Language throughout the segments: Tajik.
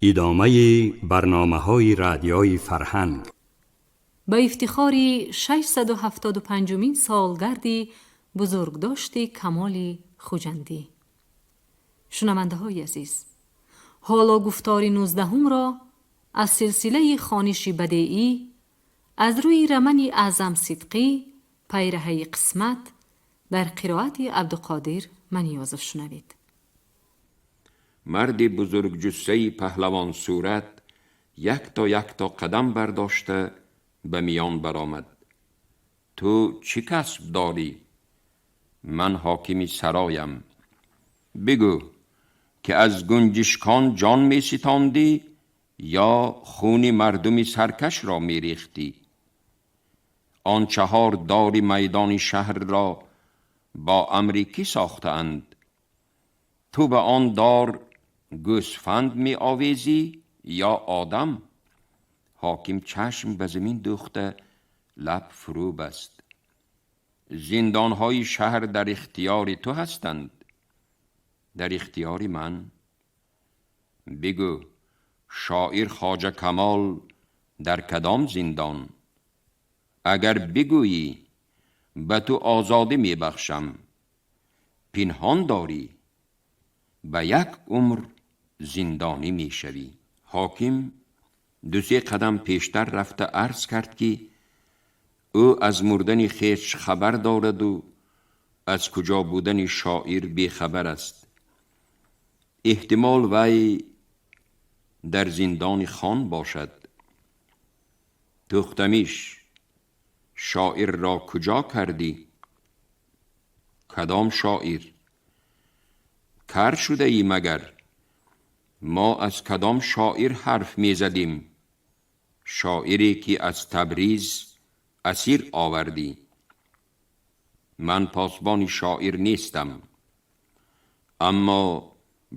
Идомаи барномаҳои Радиои Фарҳанг. Ба ифтихори 675-умин солгарди бузургдошти Камоли Хуҷандӣ. Шунавандаҳои азиз, ҳоло гуфтори 19-умро аз силсилаи хониши бадеӣ аз рӯи романи Аъзам Сидқӣ «Пайраҳаи қисмат» дар қироати Абдуқодир Маниёзов шунавед. Марди бузургҷуссаи паҳлавонсурат якто якто қадам бардошта ба миён баромад. Ту чӣ касб дорӣ? Ман ҳокими сароям. Бигӯ, ки аз гунҷишкон ҷон меситондӣ ё хуни мардуми саркашро мерехтӣ? Он чаҳор дори майдони шаҳрро бо амри кӣ сохтаанд? Ту ба он дор гӯсфанд меовезӣ ё одам? Ҳоким чашм ба замин дӯхта, лаб фурӯ баст. Зиндонҳои шаҳр дар ихтиёри ту ҳастанд? Дар ихтиёри ман. Бигӯ, шоир Хоҷа Камол дар кадом зиндон? Агар бигӯӣ, ба ту озодӣ мебахшам. Пинҳон дорӣ, ба як умр зиндонӣ мешавӣ. Ҳоким ду-се қадам пештар рафта арз кард, ки ӯ аз мурдани хеш хабар дораду аз куҷо будани шоир бехабар аст. Эҳтимол, вай дар зиндони хон бошад. Тӯхтамиш шоирро куҷо кардӣ? Кадом шоир? Кар шудаӣ магар? Мо аз кадом шоир ҳарф мезадем? Шоире, ки аз Табриз асир овардӣ. Ман посбони шоир нестам, аммо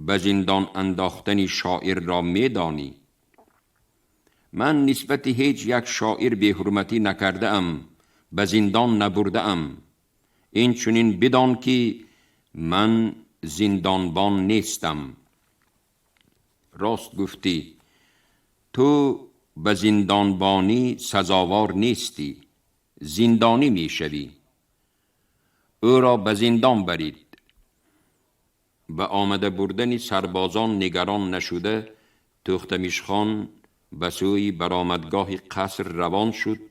ба зиндон андохтани шоирро медонӣ. Ман нисбати ҳеҷ як шоир беҳурматӣ накардаам, ба зиндон набурдаам. Инчунин бидон, ки ман зиндонбон нестам. Рост гуфтӣ, ту ба зиндонбонӣ сазовор нестӣ, зиндонӣ мешавӣ. Ӯро ба зиндон барид. Ба омада бурдани сарбозон нигарон нашуда, Тӯхтамишхон ба сӯи баромадгоҳи қаср равон шуд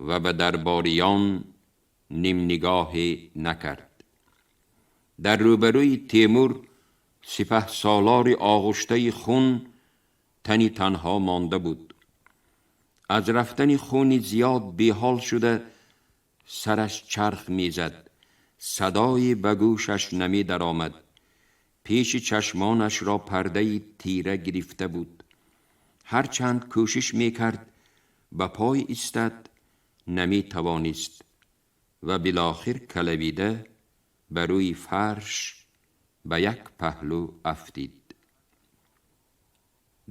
ва ба дарбориён нимнигоҳе накард. Дар рӯбарӯи Темур сипаҳсолори оғуштаи хун тани танҳо монда буд. Аз рафтани хуни зиёд беҳол шуда, сараш чарх мезад, садое ба гӯшаш намедаромад, пеши чашмонашро пардаи тира гирифта буд. Ҳарчанд кӯшиш мекард ба пой истад, наметавонист ва билохир калавида ба рӯи фарш ба як паҳлӯ афтид.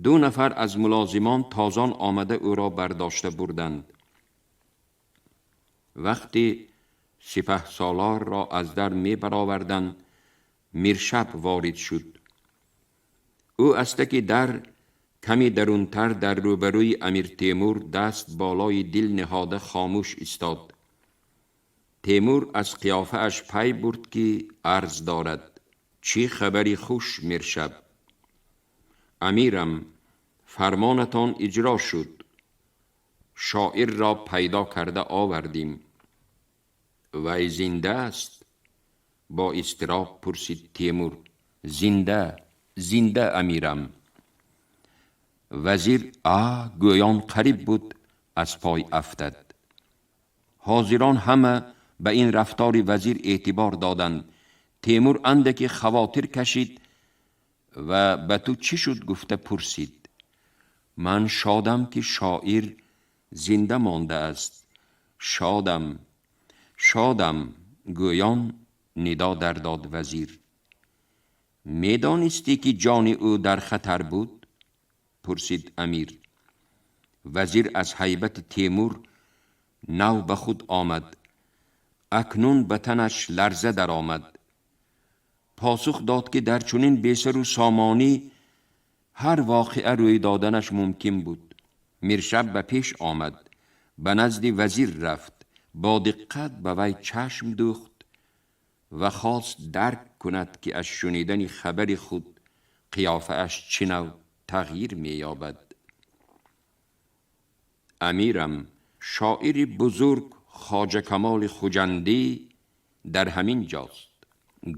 Ду нафар аз мулозимон тозон омада, ӯро бардошта бурданд. Вақте сипаҳсолорро аз дар мебароварданд, Миршаб ворид шуд. Ӯ аз таки дар каме дарунтар дар рӯбарӯи Амир Темур даст болои дил ниҳода, хомӯш истод. Темур аз қиёфааш пай бурд, ки арз дорад. Чӣ хабари хуш, Миршаб? Амирам, фармонатон иҷро шуд, шоирро пайдо карда овардем. Вай зинда аст? Бо изтироб пурсид Темур. Зинда, зинда, амирам. Вазир а гӯён қариб буд аз пой афтад. Ҳозирон ҳама ба ин рафтори вазир эътибор доданд. Темур андаке хавотир кашид ва ба ту чӣ шуд гуфта пурсид. Ман шодам, ки шоир зинда мондааст, шодам, шодам, гӯён нидо дар дод вазир. Медонистӣ, ки ҷони ӯ дар хатар буд? Пурсид амир. Вазир аз ҳайбати Темур нав ба худ омад. Акнун ба танаш ларза даромад. Посух дод, ки дар чунин бесару сомонӣ Ҳар воқеа рӯй доданаш мумкин буд. Миршаб ба пеш омад, ба назди вазир рафт, бо диққат ба вай чашм дӯхт ва хост дарк кунад, ки аз шунидани хабари худ қиёфааш чӣ нав тағйир меёбад. Амирам, шоири бузург Хоҷа Камоли Хуҷандӣ дар ҳамин ҷост.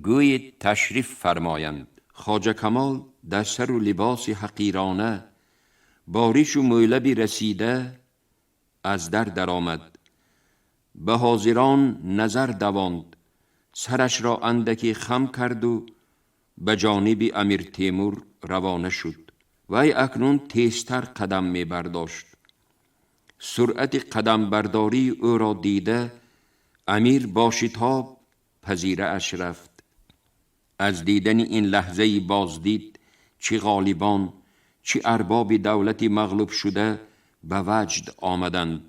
Гӯед ташриф фармоянд. Хоҷа Камол дар сару либоси ҳақирона, бо ришу мӯйлаби расида аз дар даромад. Ба ҳозирон назар давонд, сарашро андаке хам карду ба ҷониби Амир Темур равона шуд. Вай акнун тезтар қадам мебардошт. Суръати қадамбардории ӯро дида, амир бо шитоб пазирааш рафт. Аз дидани ин лаҳзаи боздид чӣ ғолибон, чӣ арбоби давлати мағлуб шуда ба ваҷд омаданд.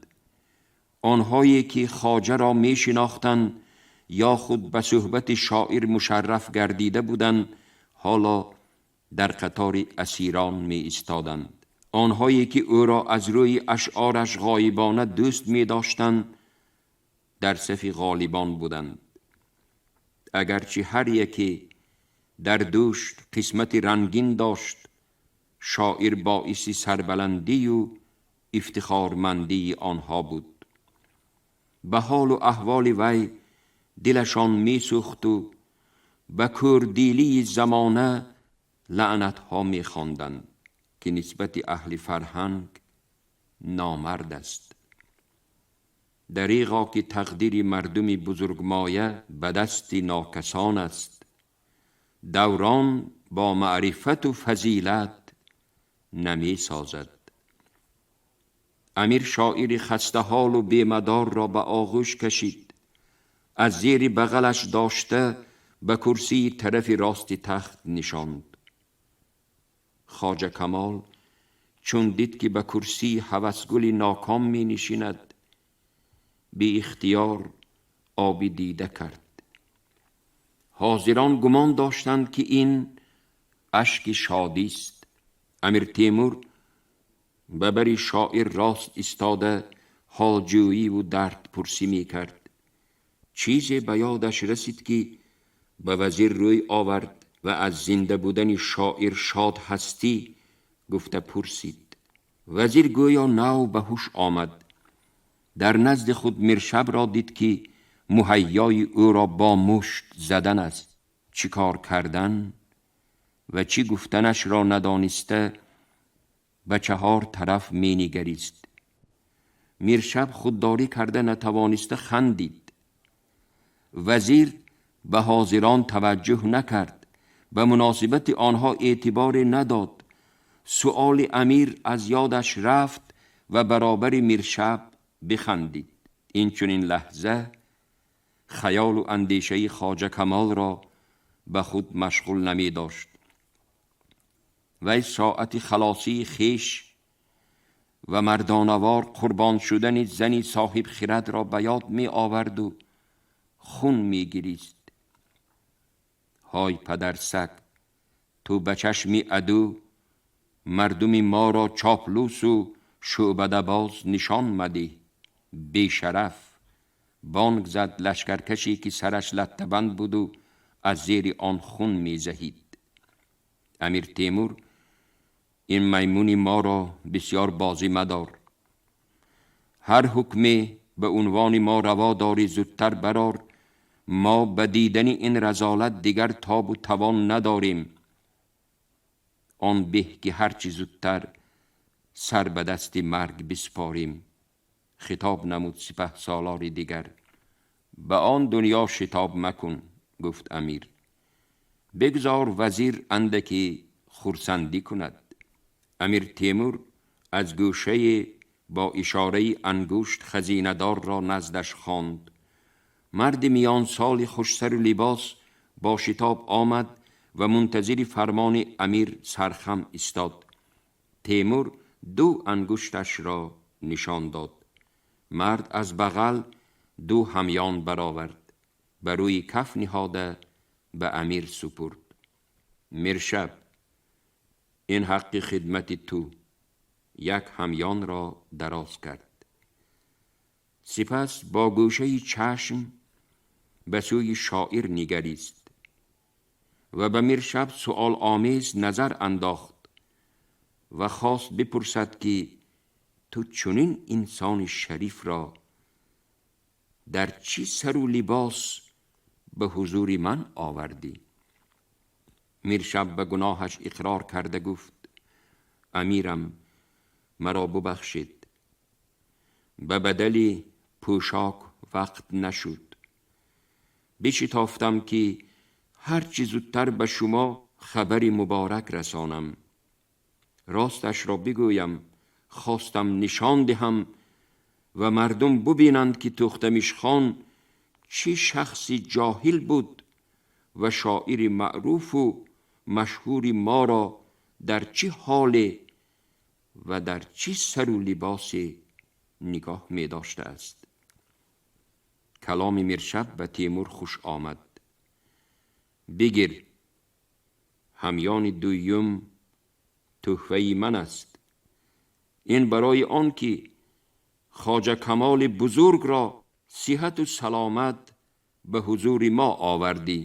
Онҳое ки хоҷаро мешинохтанд ё худ ба суҳбати шоир мушарраф гардида буданд, ҳоло дар қатори асирон меистоданд. Онҳое ки ӯро аз рӯи ашъораш ғоибона дӯст медоштанд, дар сафи ғолибон буданд. Агарчи ҳар яке дар дӯш қисмати рангин дошт, шоир боиси сарбаландию ифтихормандии онҳо буд. Ба ҳолу аҳволи вай дилашон месӯхту ба кӯрдилии замона лаънатҳо мехонданд, ки нисбати аҳли фарҳанг номард аст. Дариғо ки тақдири мардуми бузургмоя ба дасти нокасон аст. Даврон бо маърифату фазилат намесозад. Амир шоири хастаҳолу бемадорро ба оғӯш кашид. Аз зери бағалаш дошта ба курсии тарафи рости тахт нишонд. Хоҷа Камол чун дид, ки ба курсии ҳавасгули ноком менишинад, беихтиёр оби дида кард. Ҳозирон гумон доштанд, ки ин ашки шодист. Амир Темур ба бари шоир рост истода ҳолҷӯиву дардпурсӣ мекард. Чизе ба ёдаш расид, ки ба вазир рӯй овард ва аз зинда будани шоир шод ҳастӣ гуфта пурсид. Вазир гӯё нав ба ҳуш омад. Дар назди худ Миршабро дид, ки муҳайёи ӯро бо мушт задан аст. Чӣ кор кардан ва чӣ гуфтанашро надониста ба чаҳор тараф менигарист. Миршаб худдорӣ карда натавониста хандид. Вазир ба ҳозирон таваҷҷӯҳ накард, ба муносибати онҳо эътиборе надод. Суоли амир аз ёдаш рафт ва баробари Миршаб бихандид. Инчунин лаҳза хаёлу андешаи Хоҷа Камолро ба худ машғул намедошт. Вай соати халосии хеш ва мардонавор қурбон шудани зани соҳибхирадро ба ёд меоварду хун мегирист. Ҳой падарсаг, ту ба чашми аду мардуми моро чоплусу шӯъбадабоз нишон мадиҳ, бешараф! Бонг зад лашкаркаше, ки сараш латтабанд буду аз зери он хун мезаҳид. Амир Темур, ин маймуни моро бисёр бозӣ мадор. Ҳар ҳукме ба унвони мо раво дорӣ, зудтар барор. Мо ба дидани ин разолат дигар тобу тавон надорем. Он беҳ, ки ҳарчи зудтар сар ба дасти марг биспорем. Хитоб намуд сипаҳ солори дигар. Ба он дунё шитоб макун, гуфт амир. Бигзор вазир андаке хурсандӣ кунад. Амир Темур аз гӯшае бо ишораи ангушт хазинадорро наздаш хонд. Марди миёнсоли хушсару либос бо шитоб омад ва мунтазири фармони амир сархам истод. Темур ду ангушташро нишон дод. Мард аз бағал ду ҳамён баровард, ба рӯи каф ниҳода ба амир супурд. Миршаб, Ин ҳаққи хидмати ту. Як ҳамён ро дароз кард. Сипас бо гӯшаи чашм ба сӯи шоир нигарист ва ба Миршаб суоломез назар андохт ва хост бипурсад, ки ту чунин инсони шарифро дар чӣ сару либос ба ҳузури ман овардӣ? Миршаб ба гуноҳаш иқрор карда гуфт: амирам, маро бубахшед, ба бадали пӯшок вақт нашуд. Бишитофтам, ки ҳарчи зудтар ба шумо хабари муборак расонам. Росташро бигӯям, хостам нишон диҳам ва мардум бубинанд, ки Тӯхтамишхон чӣ шахси ҷоҳил буд ва шоири маъруфу машҳури моро дар чӣ ҳоле ва дар чӣ сару либосе нигоҳ медоштааст. Каломи Миршаб ба Темур хуш омад. Бигир, ҳамёни дуюм тӯҳфаи ман аст. Ин барои он ки Хоҷа Камоли бузургро сиҳату саломат ба ҳузури мо овардӣ.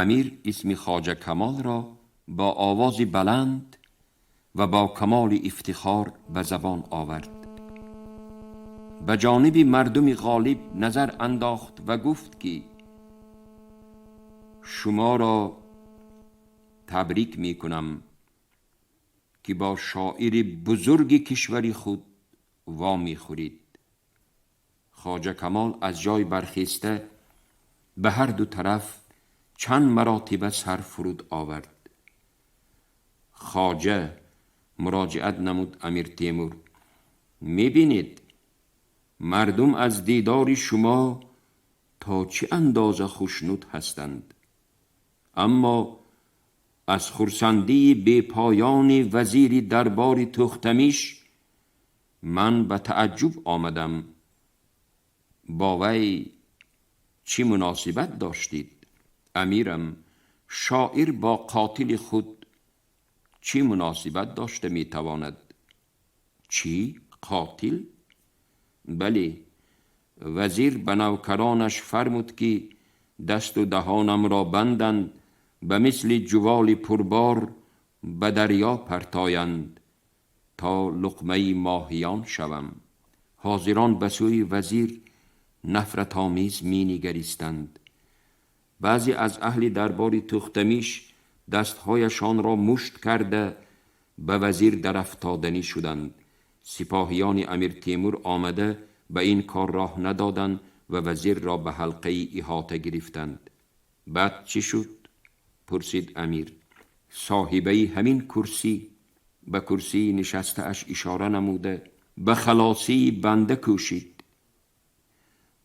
Амир исми Хоҷа Камолро бо овози баланд ва бо камоли ифтихор ба забон овард. Ба ҷониби мардуми ғолиб назар андохт ва гуфт, ки шуморо табрик мекунам, ки бо шоири бузурги кишвари худ вомехӯред. Хоҷа Камол аз ҷой бархеста ба ҳар ду тараф чанд маротиба сар фуруд овард. Хоҷа, муроҷиат намуд Амир Темур, мебинед, мардум аз дидори шумо то чӣ андоза хушнуд ҳастанд. Аммо аз хурсандии бепоёни вазири дарбори Тӯхтамиш ман ба тааҷҷуб омадам. Бо вай чӣ муносибат доштед? Амирам, шоир бо қотили худ чӣ муносибат дошта метавонад? Чӣ? Қотил? Бале, вазир ба навкаронаш фармуд, ки дасту даҳонамро банданд, ба мисли ҷуволи пурбор ба дарё партоянд, то луқмаи моҳиён шавам. Ҳозирон ба сӯи вазир нафратомез менигаристанд. Баъзе аз аҳли дарбори Тӯхтамиш дастҳояшонро мушт карда ба вазир дарафтоданӣ шуданд. Сипоҳиёни Амир Темур омада ба ин кор роҳ надоданд ва вазирро ба ҳалқаи иҳота гирифтанд. Баъд чӣ шуд? Пурсид амир. Соҳибаи ҳамин курсӣ, ба курсии нишастааш ишора намуда, ба халосии банда кӯшид.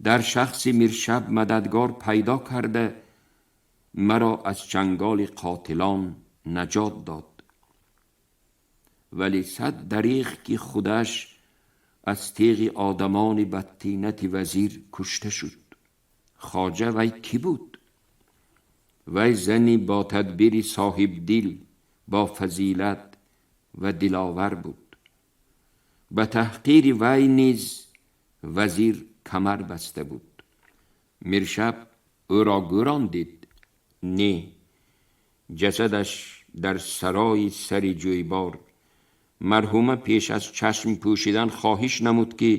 Дар шахси Миршаб мададгор пайдо карда, маро аз чанголи қотилон наҷот дод. Вале сад дариғ, ки худаш аз теғи одамони бадтинати вазир кушта шуд. Хоҷа, вай кӣ буд? Вай зани бо тадбири соҳибдил, бо фазилат ва диловар буд. Ба таҳқири вай низ вазир камар баста буд. Миршаб ӯро гӯрондид? Не, ҷасадаш дар сарои сари ҷӯйбор. Марҳума пеш аз чашм пӯшидан хоҳиш намуд, ки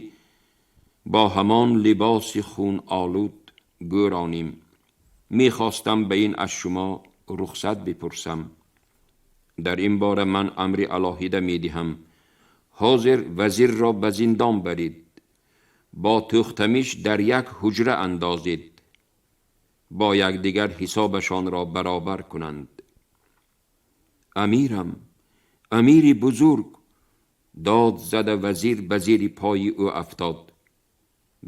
бо ҳамон либоси хунолуд гӯронем. Мехостам ба ин аз шумо рухсат бипурсам. Дар ин бора ман амри алоҳида медиҳам. Ҳозир вазирро ба зиндон баред, бо Тӯхтамиш дар як ҳуҷра андозед, бо якдигар ҳисобашонро баробар кунанд. Амирам, амири бузург, дод зада вазир ба зери пои ӯ афтод.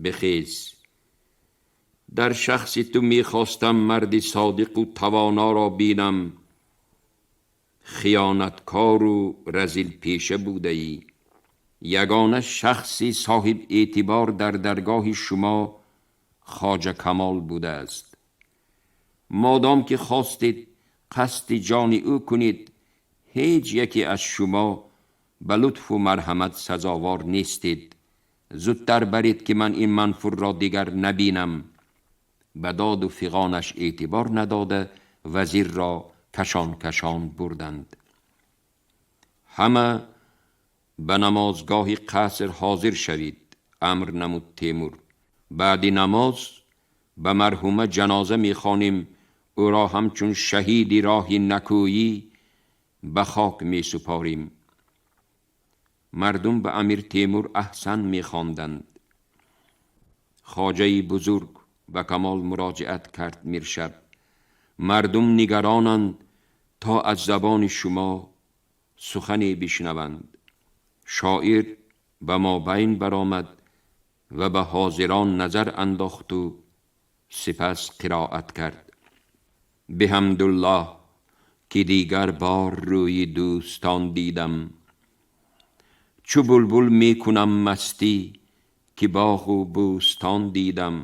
Бихез. Дар шахси ту мехостам марди содиқу тавоноро бинам. Хиёнаткору разилпеша будаӣ. Ягона шахси соҳиб эътибор дар даргоҳи шумо Хоҷа Камол будааст. Модом ки хостед қасди ҷони ӯ кунед, Ҳеҷ яке аз шумо ба лутфу марҳамат сазовор нестед. Зудтар баред, ки ман ин манфурро дигар набинам. Ба доду фиғонаш эътибор надода, вазирро кашон кашон бурданд. Ҳама ба намозгоҳи қаср ҳозир шавед, амр намуд Темур. Баъди намоз ба марҳума ҷаноза мехонем, ӯро ҳамчун шаҳиди роҳи накӯӣ ба хок месупорем. Мардум ба Амир Темур аҳсан мехонданд. Хоҷаи бузург, ба Камол муроҷиат кард Миршаб, мардум нигаронанд то аз забони шумо сухане бишнаванд. Шоир ба мобайн баромад ва ба ҳозирон назар андохту сипас қироат кард. Биҳамдуллоҳ, ки дигар бор рӯи дӯстон дидам. Чу булбул мекунам мастӣ, ки боғу бӯстон дидам.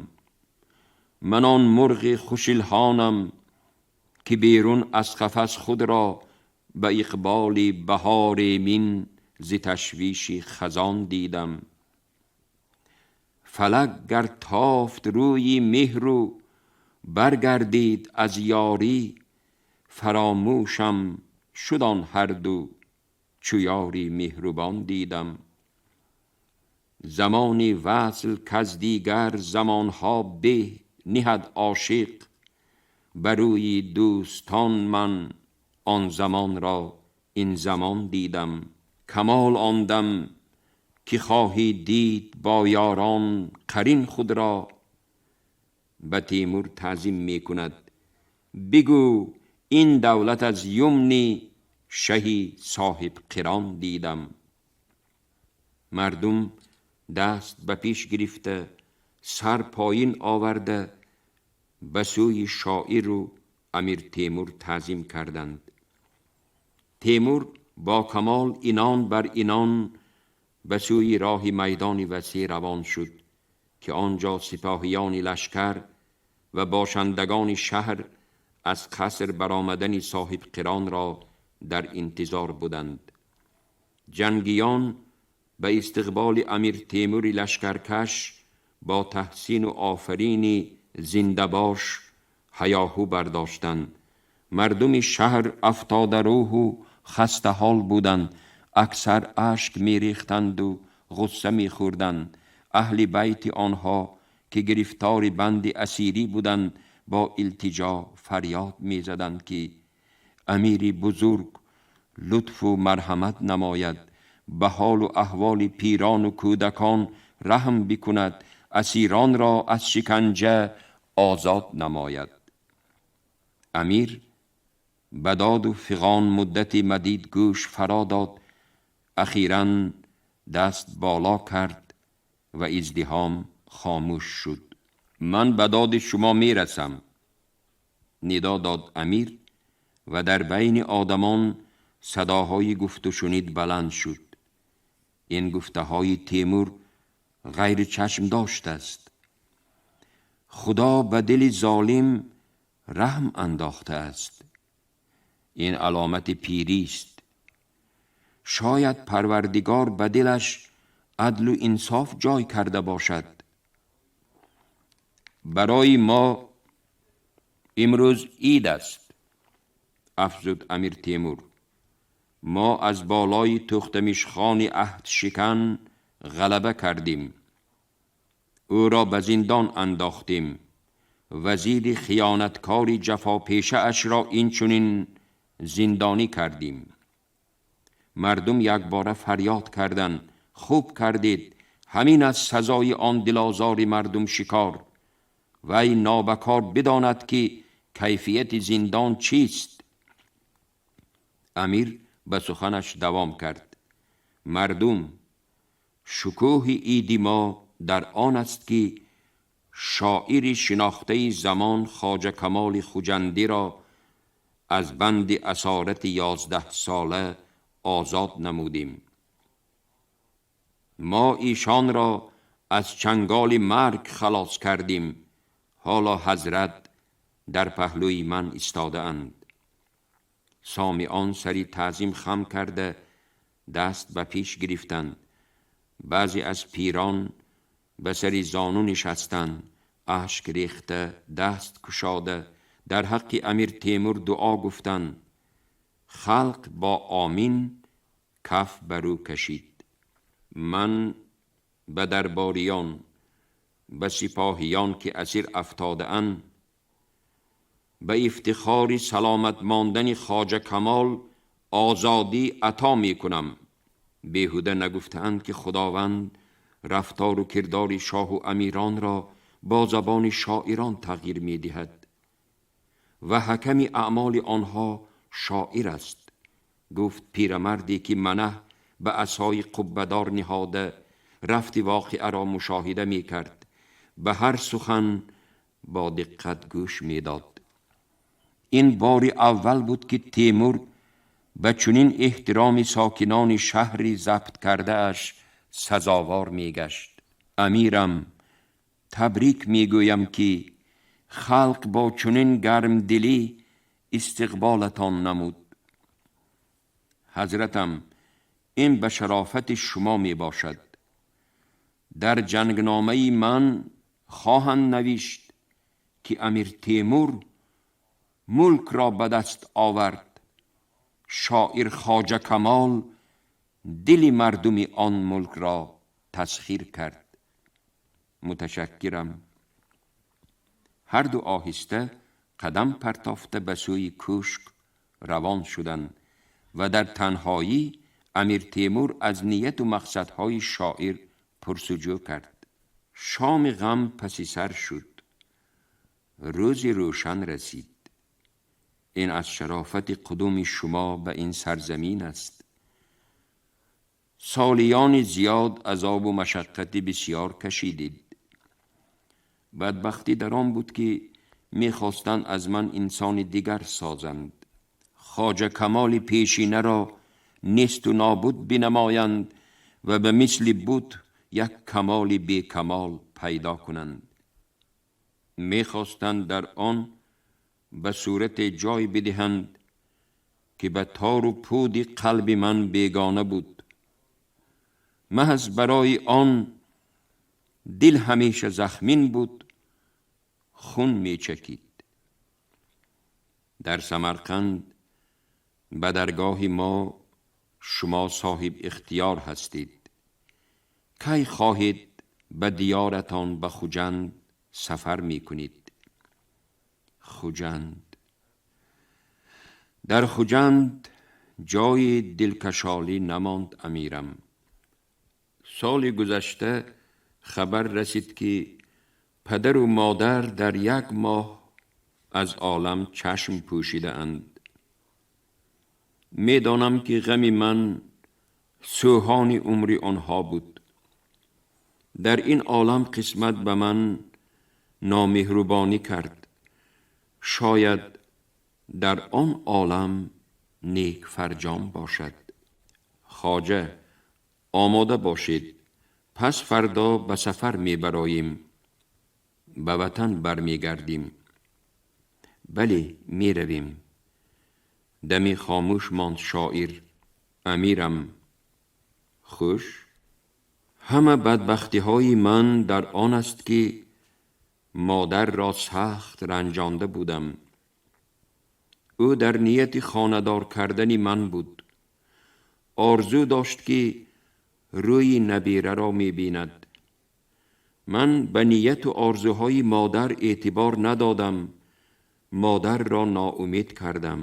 Ман он мурғи хушилҳонам, ки берун аз қафас худро ба иқболи баҳори мин зи ташвиши хазон дидам. Фалак гар тофт рӯи меҳру баргардид аз ёрӣ, фаромӯшам шуд он ҳарду, чу ёри меҳрубон дидам. Замони васл каз дигар замонҳо беҳ ниҳад ошиқ, ба рӯи дӯстон ман он замонро ин замон дидам. Камол он дам, ки хоҳӣ дид бо ёрон қарин худро. Ба Темур таъзим мекунад. Бигӯ, ин давлат аз юмни шаҳи соҳибқирон дидам. Мардум даст ба пеш гирифта, сар поин оварда, ба сӯи шоиру Амир Темур таъзим карданд. Темур бо Камол инон бар инон ба сӯи роҳи майдони васеъ равон шуд, ки он ҷо сипоҳиёни лашкар ва бошандагони шаҳр аз қаср баромадани соҳибқиронро дар интизор буданд. Ҷангиён ба истиқболи Амир Темури лашкаркаш бо таҳсину офарини зиндабош ҳаёҳу бардоштанд. Мардуми шаҳр афтодарӯҳу хастаҳол буданд, аксар ашк мерехтанду ғусса мехӯрданд. Аҳли байти онҳо, ки гирифтори банди асирӣ буданд, бо илтиҷо фарёд мезаданд, ки амири бузург лутфу марҳамат намояд, ба ҳолу аҳволи пирону кӯдакон раҳм бикунад, асиронро аз шиканҷа озод намояд. Амир ба доду фиғон муддати мадид гӯш фаро дод, ахиран даст боло кард ва издиҳом хомӯш шуд. Ман ба доди шумо мерасам, нидо дод амир, ва дар байни одамон садоҳои гуфтушунид баланд шуд. Ин гуфтаҳои Темур ғайри чашм дошт аст. Худо ба дили золим раҳм андохтааст. Ин аломати пирист. Шояд Парвардигор ба дилаш адлу инсоф ҷой карда бошад. Барои мо имрӯз ид аст, афзуд Амир Темур. Мо аз болои Тӯхтамишхони аҳдшикан ғалаба кардем, ӯро ба зиндон андохтем, вазири хиёнаткори ҷафопешаашро инчунин зиндонӣ кардем. Мардум якбора фарёд карданд: хуб кардед, ҳамин аст сазои он дилозори мардумшикор. Вай нобакор бидонад, ки кайфияти зиндон чист. Амир ба суханаш давом кард: мардум, шукӯҳи иди мо дар он аст, ки шоири шинохтаи замон Хоҷа Камоли Хуҷандиро аз банди асорати 11сола озод намудем. Мо эшонро аз чанголи марг халос кардем. Ҳоло ҳазрат дар паҳлӯи ман истодаанд. Сомиъон сари таъзим хам карда, даст ба пеш гирифтанд. Баъзе аз пирон ба сари зону нишастанд, ашк рехта, даст кушода, дар ҳаққи Амир Темур дуо гуфтанд. Халқ бо омин каф бар ӯ кашид. Ман ба дарбориён, ба сипоҳиён ки асир афтодаанд, ба ифтихори саломат мондани Хоҷа Камол озодӣ ато мекунам. Беҳуда нагуфтаанд, ки Худованд рафтору кирдори шоҳу амиронро бо забони шоирон тағйир медиҳад ва ҳаками аъмоли онҳо шоир аст, гуфт пирамарде ки манаҳ ба асои қуббадор ниҳода, рафти воқеаро мушоҳида мекард, ба ҳар сухан бо диққат гӯш медод. Ин бори аввал буд, ки Темур ба чунин эҳтироми сокинони шаҳри забт кардааш сазовор мегашт. Амирам, табрик мегӯям, ки халқ бо чунин гармдилӣ истиқболатон намуд. Ҳазратам, ин ба шарофати шумо мебошад. Дар ҷангномаи ман хоҳанд навишт, ки Амир Темур мулкро ба даст овард, шоир Хоҷа Камол дили мардуми он мулкро тасхир кард. Муташаккирам. Ҳарду оҳиста қадам партофта ба сӯи кӯшк равон шуданд ва дар танҳоӣ Амир Темур аз нияту мақсадҳои шоир пурсуҷӯ кард. Шоми ғам паси сар шуд, рӯзи рӯшан расид. Ин аз шарофати қудуми шумо ба ин сарзамин аст. Солиёни зиёд азобу машаққати бисьёр кашидид. Бадбахтӣ дар он буд, ки мехостанд аз ман инсони дигар созанд, Хоҷа Камоли пешинаро несту нобуд бинамоянд ва ба мисли бут як камоли бекамол пайдо кунанд. Мехостанд дар он ба сурате ҷой бидиҳанд, ки ба тору пуди қалби ман бегона буд. Маҳз барои он дил ҳамеша захмин буд, хун мечакид. Дар Самарқанд ба даргоҳи мо шумо соҳиб ихтиёр ҳастед. Кай хоҳед, ба диёратон, ба Хуҷанд сафар мекунед. Хуҷанд. Дар Хуҷанд ҷои дилкашолӣ намонд, амирам. Соли гузашта хабар расид, ки падару модар дар як моҳ аз олам чашм пӯшидаанд. Медонам, ки ғами ман сӯҳони умри онҳо буд. Дар ин олам қисмат ба ман номеҳрубонӣ кард, шояд дар он олам нек фарҷом бошад. Хоҷа, омода бошед, пас фардо ба сафар мебароем, ба ватан бармегардим. Бале, меравем. Дами хомӯш монд шоир. Амирам, хуш ҳама бадбахтиҳои ман дар он аст, ки модарро сахт ранҷонда будам. Ӯ дар нияти хонадор кардани ман буд, орзу дошт, ки рӯи набираро мебинад. Ман ба нияту орзуҳои модар эътибор надодам, модарро ноумед кардам,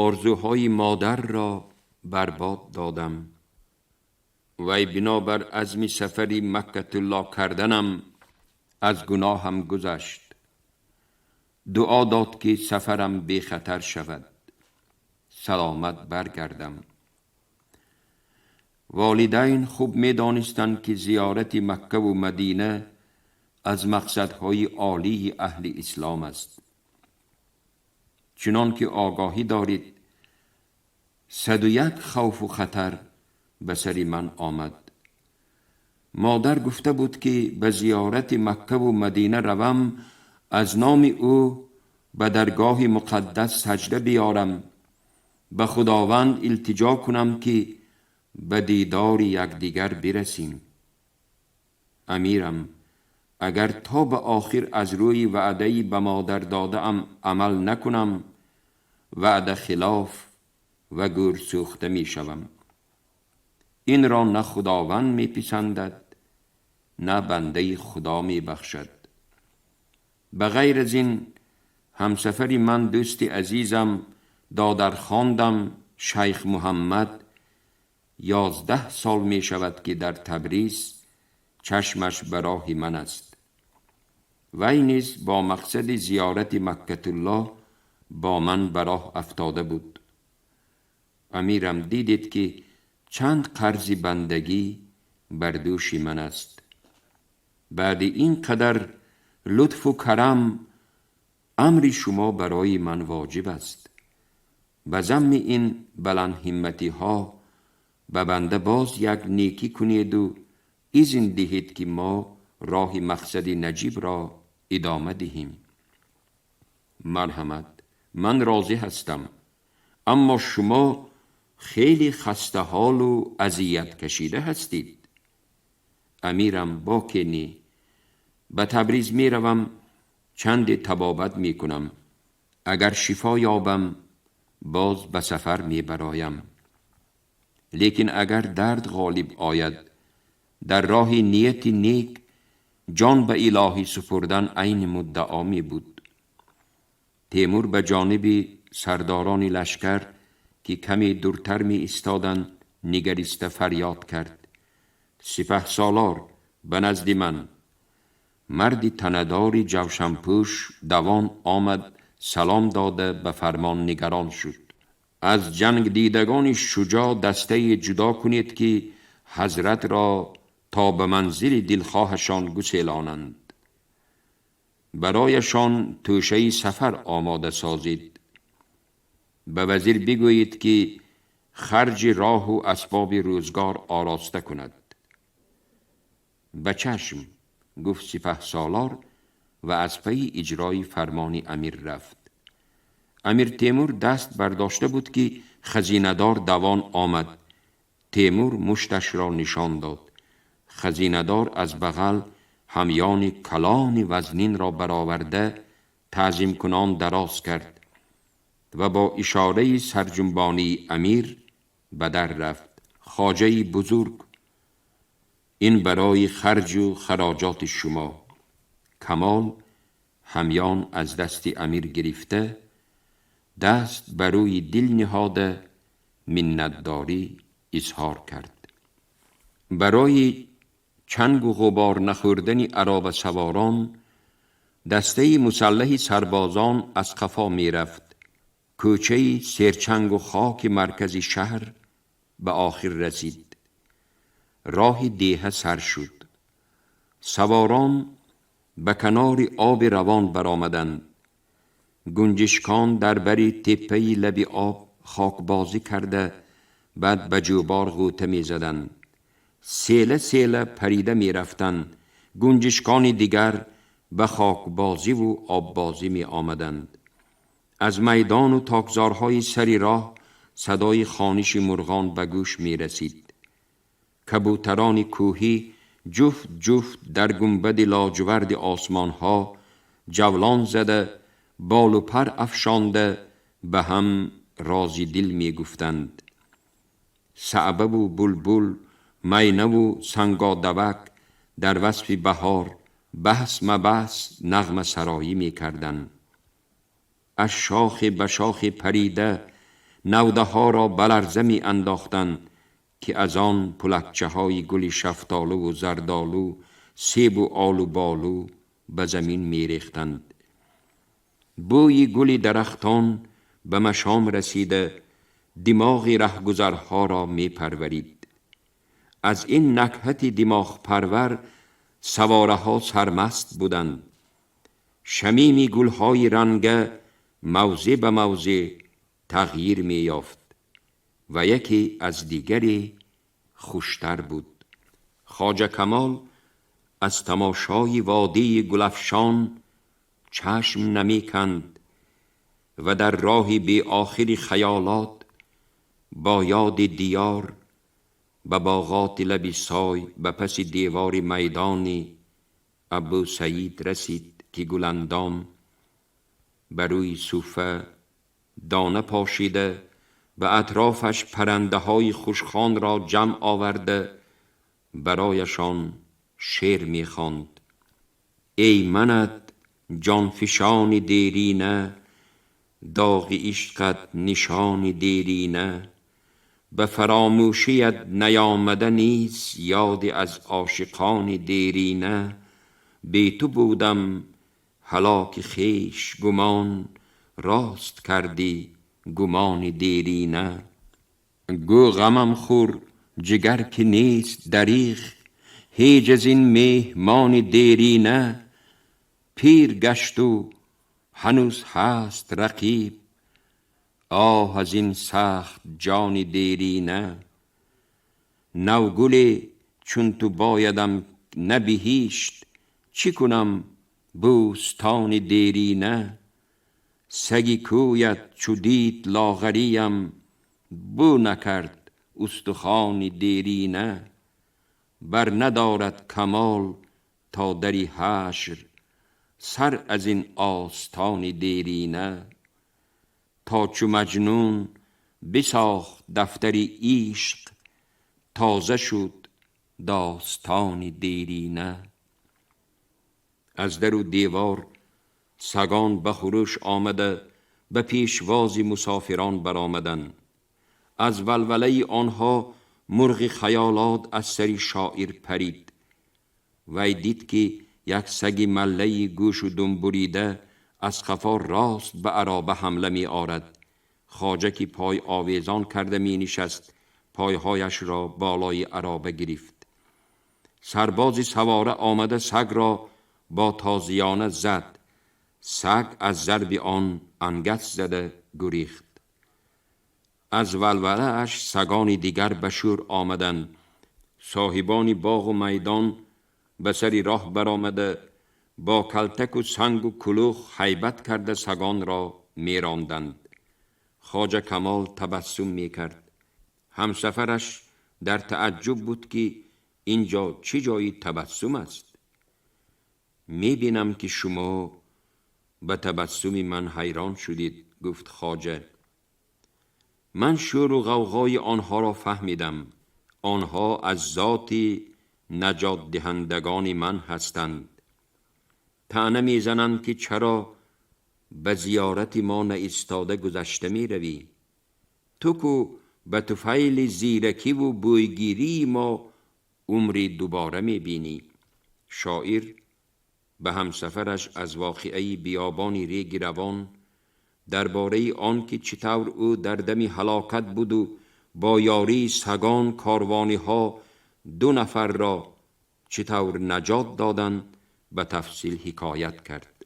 орзуҳои модарро барбод додам. Вай бинобар азми сафари Маккатулло карданам аз гуноҳам гузашт, дуо дод, ки сафарам бехатар шавад, саломат баргардам. Волидайн хуб медонистанд, ки зиёрати Маккаву Мадина аз мақсадҳои олии аҳли ислом аст. Чунон ки огоҳӣ доред, 101 хавфу хатар ба сари ман омад. Модар гуфта буд, ки ба зиёрати Маккаву Мадина равам, аз номи ӯ به درگاه مقدس سجده بیارم، به خداوند التجا کنم که به دیدار یکدیگر برسیم. امیرم، اگر تا به آخر از روی وعده‌ای به مادر داده‌ام عمل نکنم، وعده خلاف و گور سوخته می شوم. این را نه خداوند می پسندد، نه بنده خدا می بخشد. به غیر از این، همسفری من دوست عزیزم دادر خواندم شیخ محمد 11 سال می شود که در تبریز چشمش به راه من است. وی نیز با مقصد زیارت مکة الله با من به راه افتاده بود. امیرم، دیدید که چند قرض بندگی بر دوش من است. بعد این قدر لطف و کرم، امر شما برای من واجب است. به ضم این بلند همتی ها به بنده باز یک نیکی کنید و اذن دهید که ما راه مقصد نجیب را ادامه دهیم. مرحمت، من راضی هستم، اما شما خیلی خسته حال و اذیت کشیده هستید. امیرم، باکی نی، به تبریز می روم، چند طبابت می کنم. اگر شفا یابم باز به سفر می برایم. لیکن اگر درد غالب آید، در راه نیت نیک جان به الهی سپردن عین مدعا می بود. تیمور به جانب سرداران لشکر که کمی دورتر می ایستادند نگریسته فریاد کرد: سپه سالار، به نزد من. مردی تندار جوشنپوش دوان آمد، سلام داده به فرمان نگران شد. از جنگ دیدگان شجاع دسته جدا کنید که حضرت را تا به منزل دلخواهشان گسیلانند. برایشان توشه سفر آماده سازید. به وزیر بگویید که خرج راه و اسباب روزگار آراسته کند. به چشم، گفت سپه سالار و از پی اجرای فرمان امیر رفت. امیر تیمور دست برداشته بود که خزینه‌دار دوان آمد. تیمور مشتش را نشان داد. خزینه‌دار از بغل همیان کلان وزنین را برآورده تعظیم کنان دراز کرد و با اشاره سرجنبانی امیر به در رفت. خواجه بزرگ، این برای خرج و خراجات شما. کمال همیان از دست امیر گرفته، دست بر روی دل نهاده منتداری اظهار کرد. برای چنگ و غبار نخوردن عرابه سواران، دسته مسلح سربازان از قفا می رفت. کوچه سرچنگ و خاک مرکز شهر به آخر رسید. راه دیه سر شد. سواران به کنار آب روان برآمدند. گنجشکان در بر تپه لب آب خاک بازی کرده بعد به جوبار غوطه می زدند. سیله سیله پریده می رفتند. گنجشکان دیگر به خاک بازی و آب بازی می آمدند. از میدان و تاکزارهای سری راه صدای خوانش مرغان به گوش می رسید. کبوتران کوهی جفت جفت در گنبد لاجورد آسمانها جولان زده، بال و پر افشانده به هم رازی دل می گفتند. صعبه و بلبل، مینه و سنگادوک در وصف بهار بحث مبحث نغمه سرایی می کردند. از شاخ به شاخ پریده نوده ها را بلرزه می انداختند که از آن پلکچه های گل شفتالو و زردالو، سیب و آلو بالو به زمین می ریختند. بوی گل درختان به مشام رسیده دماغ رهگذرها را می پرورید. از این نکهت دماغ پرور سواره ها سرمست بودند. شمیم گلهای رنگه موضع به موضع تغییر می یافت و یکی از دیگری خوشتر بود. خواجه کمال از تماشای وادی گلفشان چشم نمی کند. و در راه بی آخر خیالات با یاد دیار به باغات لبی سای به پس دیوار میدان ابو سعید رسید که گلندام بر روی صوفه دانه پاشیده به اطرافش پرنده های خوشخوان را جمع آورده برایشان شعر میخواند. ای منت جانفشان دیرینه، داغ عشقت نشان دیرینه، به فراموشیت نیامده نیست یاد از عاشقان دیرینه. بی تو بودم هلاک خویش گمان، راست کردی گمان دیرینه. گو غمم خور جگر که نیست دریغ، هیچ از این مهمان دیرینه. پیر گشت و هنوز هست رقیب، آه از این سخت جان دیرینه. نوگل چون تو بایدم نه بهشت، چی کنم بوستان دیرینه. سگی کویت چو دید لاغریم، بو نکرد استخوان دیرینه. بر ندارد کمال تا دری حشر، سر از این آستان دیرینه. تا چو مجنون بساخت دفتری عشق، تازه شد داستان دیرینه. از در و دیوار سگان به خروش آمده به پیشواز مسافران برآمدند. از ولوله آنها مرغ خیالات از سر شاعر پرید. وی دید که یک سگ مله گوش و دم بریده از قفا راست به عرابه حمله می آرد. خواجه که پای آویزان کرده می نشست، پایهایش را بالای عرابه گرفت. سرباز سواره آمده سگ را با تازیانه زد. سگ از ضرب آن انگس زده گریخت. از ولوله اش سگان دیگر به شور آمدند. صاحبان باغ و میدان به سر راه برآمده با کلتک و سنگ و کلوخ هیبت کرده سگان را میراندند. خواجه کمال تبسم میکرد. همسفرش در تعجب بود که اینجا چه جایی تبسم است. میبینم که شما به تبسم من حیران شدید، گفت خواجه. من شور و غوغای آنها را فهمیدم. آنها از ذات نجات دهندگان من هستند. طعنه میزنند که چرا به زیارت ما نایستاده گذشته می روی. تو کو به طفیل زیرکی و بویگیری ما عمری دوباره می بینی. شاعر به همسفرش از واقعه بیابان ریگ روان درباره آن که چطور او در دم هلاکت بود و با یاری سگان کاروانی ها 2 نفر را چطور نجات دادند به تفصیل حکایت کرد.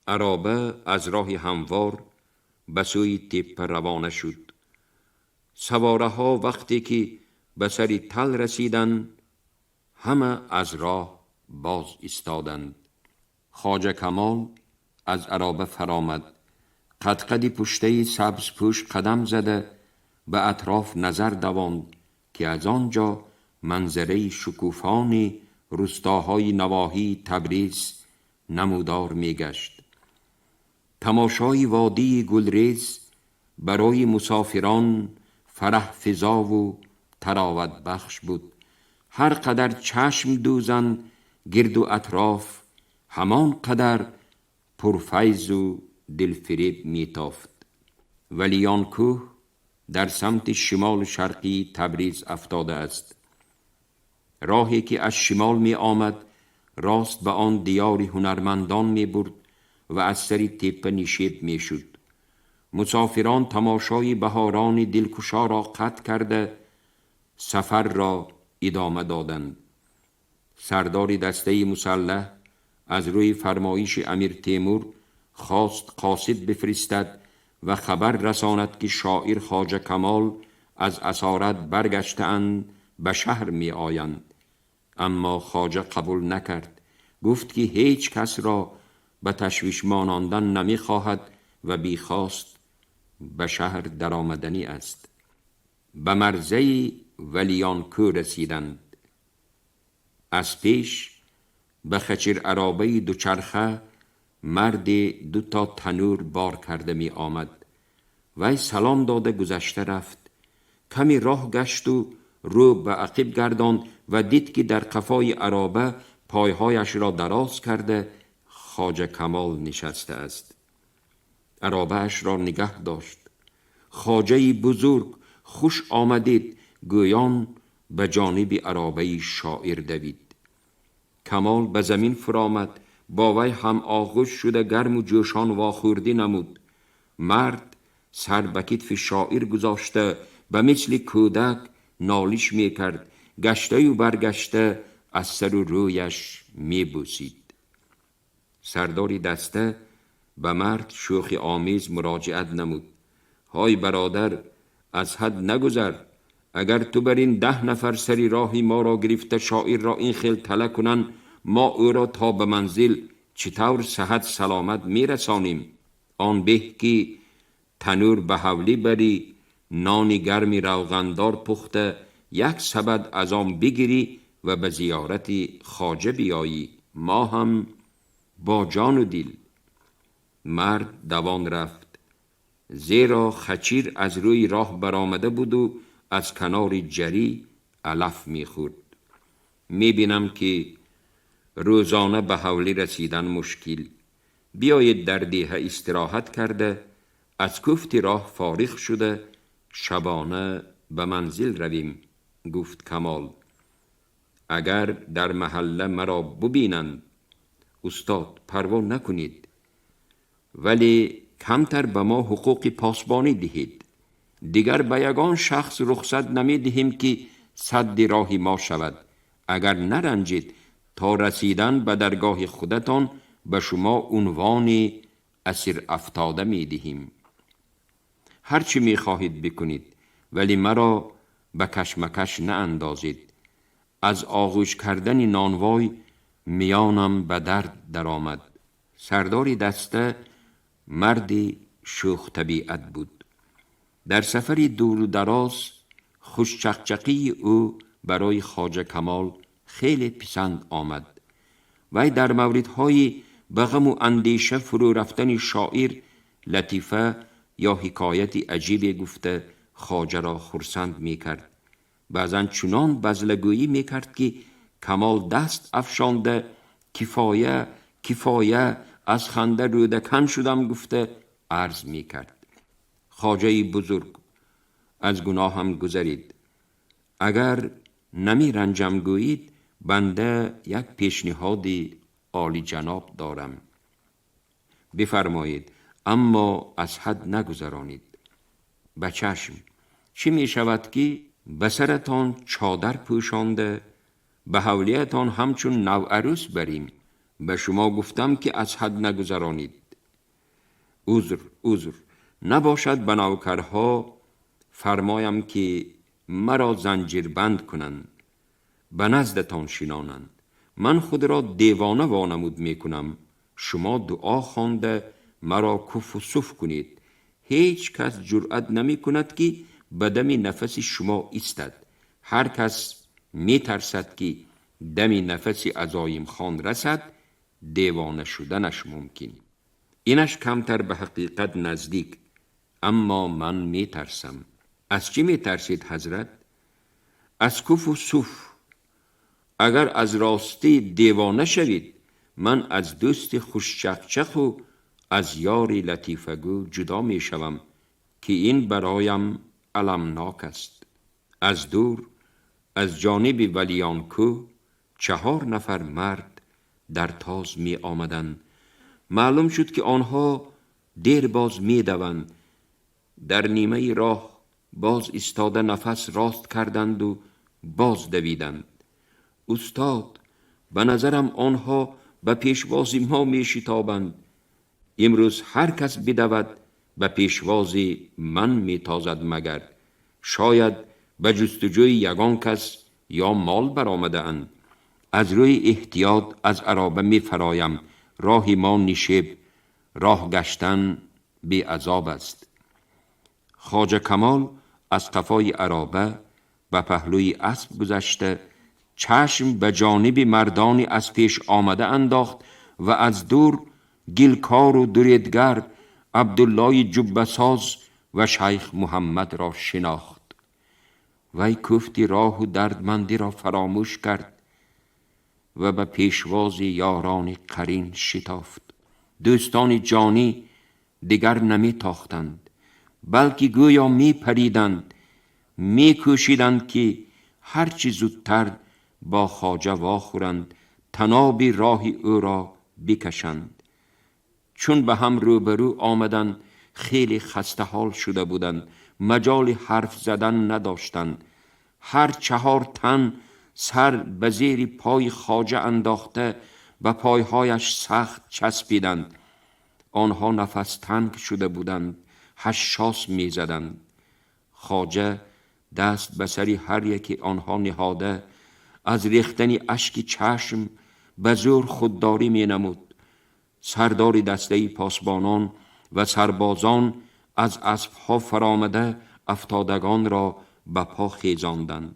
عرابه از راه هموار به سوی تپه روانه شد. سواره ها وقتی که به سر تل رسیدند همه از راه باز ایستادند. خواجه کمال از عرابه فرامد. قدقد پشته سبز پوش قدم زده به اطراف نظر دواند که از آنجا منظره شکوفان روستاهای نواحی تبریز نمودار میگشت. تماشای وادی گلریز برای مسافران فرح فزا و طراوت بخش بود. هر قدر چشم دوزند گرد و اطراف همان قدر پرفیض و دلفریب میتافت. ولیان کوه در سمت شمال شرقی تبریز افتاده است. راهی که از شمال می آمد راست به آن دیار هنرمندان می برد و از سر تپه نشیب می شد. مسافران تماشای بهاران دلکشا را قطع کرده سفر را ادامه دادند. سردار دسته مسلح از روی فرمایش امیر تیمور خواست قاصد بفرستد و خبر رساند که شاعر خواجه کمال از اسارت برگشته‌اند به شهر می آیند. اما خواجه قبول نکرد. گفت که هیچ کس را به تشویش مانندن نمیخواهد و بیخواست به شهر درآمدنی است. به مرزه ولیانکو رسیدند. از پیش به خچر عرابه دوچرخه مرد دو تا تنور بار کرده می آمد. وی سلام داده گذشته رفت. کمی راه گشت و رو به عقب گرداند و دید که در قفای عرابه پایهایش را دراز کرده خواجه کمال نشسته است. عرابه اش را نگه داشت. خواجه بزرگ، خوش آمدید، گویان به جانب عرابه شاعر دوید. کمال به زمین فرآمد، با وی هم آغوش شده گرم و جوشان واخوردی نمود. مرد سر به کتف شاعر گذاشته به مثل کودک نالش می کرد، گشته و برگشته از سر و رویش می بوسید. سردار دسته به مرد شوخی آمیز مراجعت نمود. های برادر، از حد نگذر. اگر تو بر این 10 نفر سری راهی ما را گرفته شاعر را این خیل تله کنن، ما او را تا به منزل چطور صحت سلامت می رسانیم؟ آن به که تنور به حولی بری، نان گرمی روغندار پخته یک سبد از آن بگیری و به زیارت خواجه بیایی، ما هم با جان و دل. مرد دوان رفت، زیرا خچیر از روی راه برآمده بود و از کنار جری علف میخورد. میبینم که روزانه به حولی رسیدن مشکل. بیایید در دیه استراحت کرده، از کوفت راه فارغ شده، شبانه به منزل رویم. گفت کمال: اگر در محله مرا ببینند، استاد پروا نکنید، ولی کمتر به ما حقوق پاسبانی دهید. دیگر به یگان شخص رخصت نمی دهیم که سد راه ما شود. اگر نرنجید تا رسیدن به درگاه خودتان به شما عنوان اسیر افتاده می دهیم. هرچی می خواهید بکنید، ولی مرا به کشمکش ناندازید. از آغوش کردن نانوای میانم به درد درآمد. سردار دسته مردی شوخ طبیعت بود. در سفری دور و دراز خوشچقچقی او برای خواجه کمال خیلی پسند آمد. وی در موردهای به غم و اندیشه فرو رفتن شاعر لطیفه یا حکایت عجیبی گفته خواجه را خرسند می کرد. بعضا چنان بزلگویی می کرد که کمال دست افشانده کفایه کفایه از خنده رودکن شدم گفته عرض می کرد. خواجه بزرگ، از گناهم گذرید. اگر نمی رنجم گویید، بنده یک پیشنهاد عالی جناب دارم. بفرمایید، اما از حد نگذرانید. به چشم. چی می شود که به سرتان چادر پوشانده به حولیتان همچون نوعروس بریم؟ به شما گفتم که از حد نگذرانید. عذر عذر نباشد به نوکرها فرمایم که مرا زنجیر بند کنند، به نزدتان شینانند. من خود را دیوانه وانمود میکنم، شما دعا خوانده مرا کف و صف کنید. هیچ کس جرأت نمی کند که به دم نفس شما ایستد. هر کس می ترسد که دم نفس عزایم خان رسد، دیوانه شدنش ممکن. اینش کمتر به حقیقت نزدیک، اما من می ترسم. از چی می ترسید حضرت؟ از کف و صف. اگر از راستی دیوانه شوید، من از دوست خوشچقچق و از یار لطیفگو جدا می شوم که این برایم المناک است. از دور از جانب ولیانکو 4 نفر مرد در تاز می آمدند. معلوم شد که آنها دیر باز می دوند. در نیمه راه باز ایستاده نفس راست کردند و باز دویدند. استاد، به نظرم آنها به پیشواز ما می شتابند. امروز هر کس بدود به پیشواز من می تازد، مگر شاید به جستجوی یگان کس یا مال برآمده اند. از روی احتیاط از عرابه می فرایم. Роҳи мо нишеб, роҳ гаштан беазоб аст. Хоҷа Камол аз қафои ароба ба паҳлӯи асп гузашта, чашм ба ҷониби мардони аз пеш омада андохт ва аз дур гилкору дуредгар, Абдуллои ҷуббасоз ва Шайх Муҳаммадро шинохт. Вай кӯфти роҳу дардмандиро фаромӯш кард ва ба пешвози ёрони қарин шитофт. Дӯстони ҷонӣ дигар наметохтанд, балки гӯё мепариданд, мекӯшиданд, ки ҳарчи зудтар бо хоҷа вохӯранд, таноби роҳи ӯро бикашанд. Чун ба ҳам рӯбарӯ омаданд, хеле хастаҳол шуда буданд, маҷоли ҳарф задан надоштанд. Ҳар чаҳор тан сар ба зери пои хоҷа андохта, ба пойҳояш сахт часпиданд. Онҳо нафастанг шуда буданд, ҳашшос мезаданд. Хоҷа даст ба сари ҳар яке онҳо ниҳода, аз рехтани ашки чашм ба зӯр худдорӣ менамуд. Сардори дастаи посбонон ва сарбозон аз аспҳо фаромада, афтодагонро ба по хезонданд.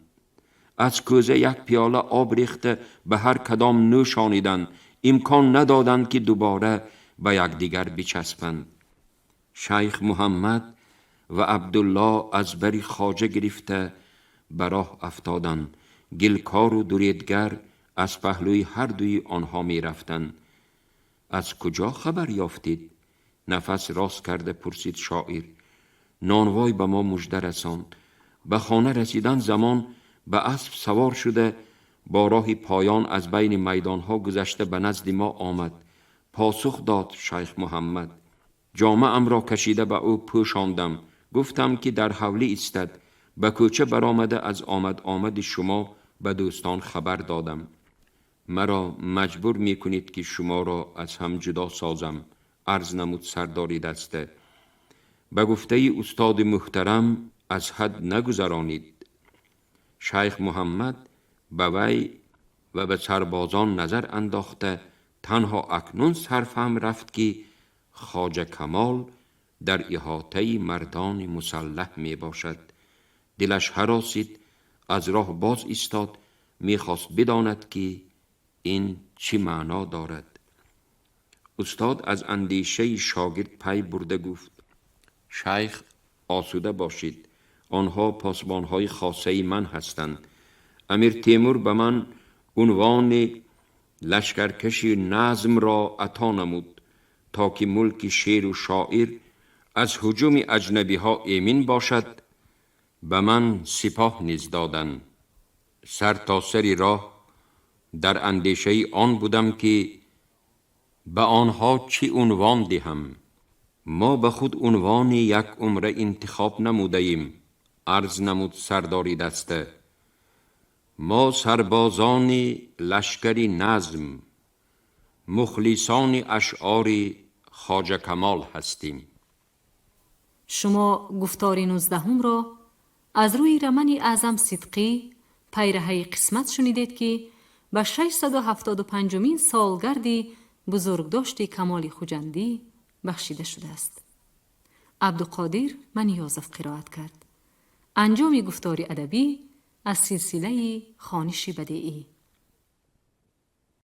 Аз кӯза як пиёла об рехта, ба ҳар кадом нӯшониданд, имкон надоданд, ки дубора ба якдигар бичаспанд. Шайх Муҳаммад ва Абдулло аз бари хоҷа гирифта, ба роҳ афтоданд. Гилкору дуредгар аз паҳлӯи ҳар дуи онҳо мерафтанд. Аз куҷо хабар ёфтед? Нафас рост карда пурсид шоир. Нонвой ба мо мужда расонд. Ба хона расидан замон ба асп савор шуда, бо роҳи поён аз байни майдонҳо гузашта, ба назди мо омад, посух дод Шайх Муҳаммад. Ҷомаамро кашида, ба ӯ пӯшондам. Гуфтам, ки дар ҳавлӣ истад. Ба кӯча баромада, аз омад омади шумо ба дӯстон хабар додам. Маро маҷбур мекунед, ки шуморо аз ҳам ҷудо созам, арз намуд сардори даста. Ба гуфтаи устоди муҳтарам, аз ҳад нагузаронид. Шайх Муҳаммад ба вай ва ба сарбозон назар андохта, танҳо акнун сарфаҳм рафт, ки Хоҷа Камол дар иҳотаи мардони мусаллаҳ мебошад. Дилаш ҳаросид, аз роҳ боз истод, мехост бидонад, ки ин чӣ маъно дорад. Устод аз андешаи шогирд пай бурда, гуфт: Шайх, осуда бошед, онҳо посбонҳои хосаи ман ҳастанд. Амир Темур ба ман унвони лашкаркаши назмро ато намуд, то ки мулки шеру шоир аз ҳуҷуми аҷнабиҳо эмин бошад. Ба ман сипоҳ низ доданд. Сар то сари роҳ дар андешаи он будам, ки ба онҳо чӣ унвон диҳам. Мо ба худ унвони як умра интихоб намудаем, арз намуд сардори даста. Мо сарбозони лашкари назм, мухлисони ашъори Хоҷа Камол ҳастем. Шумо гуфтори 19-умро аз рӯи романи Аъзам Сидқӣ «Пайраҳаи қисмат» шунидед, ки ба 675-умин солгарди бузургдошти Камоли Хуҷандӣ бахшида шудааст. Абдуқодир Маниёзов қироат кард. Анҷоми гуфтори адабӣ аз силсилаи хониши бадеӣ.